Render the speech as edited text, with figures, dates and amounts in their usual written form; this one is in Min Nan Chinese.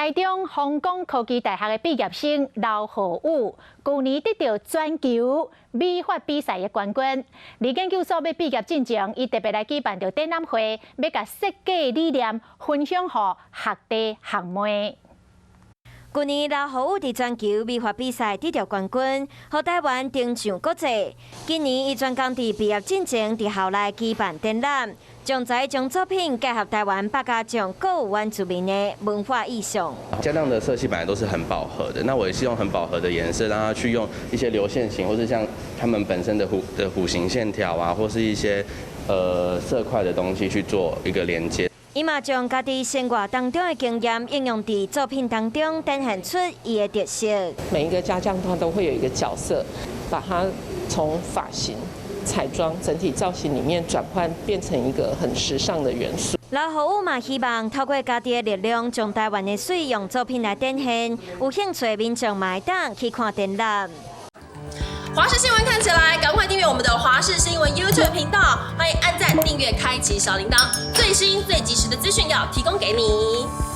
台中弘光科技大學的畢業生劉浩宇，舊年得著全球美髮比賽的冠軍。佇研究所欲畢業進前，伊特別來舉辦著展覽會，欲共設計理念分享予學弟學妹。舊年劉浩宇佇全球美髮比賽得著冠軍，予台灣登上國際。今年伊專工佇畢業進前，佇校內舉辦展覽，將在將作品結合台灣百家種閣有原住民的文化意象。家醬的色系本來都是很飽和的，那我也是用很飽和的顏色，讓它去用一些流線型，或是像他們本身的弧形線條啊，或是一些色塊的東西去做一個連接。伊嘛將家己生活當中的經驗應用佇作品當中，展現出伊的特色。每一個家醬，他都會有一個角色，把它從髮型、彩妝、整體造型裡面轉換，變成一個很時尚的元素。劉浩宇嘛希望透過家己的力量，將台灣的媠用作品來展現。有興趣的民眾嘛會當去看展覽。華視新聞看起來，趕快訂閱我們的華視新聞 YouTube 頻道，歡迎按讚、訂閱、開啟小鈴鐺，最新最及時的資訊要提供給你。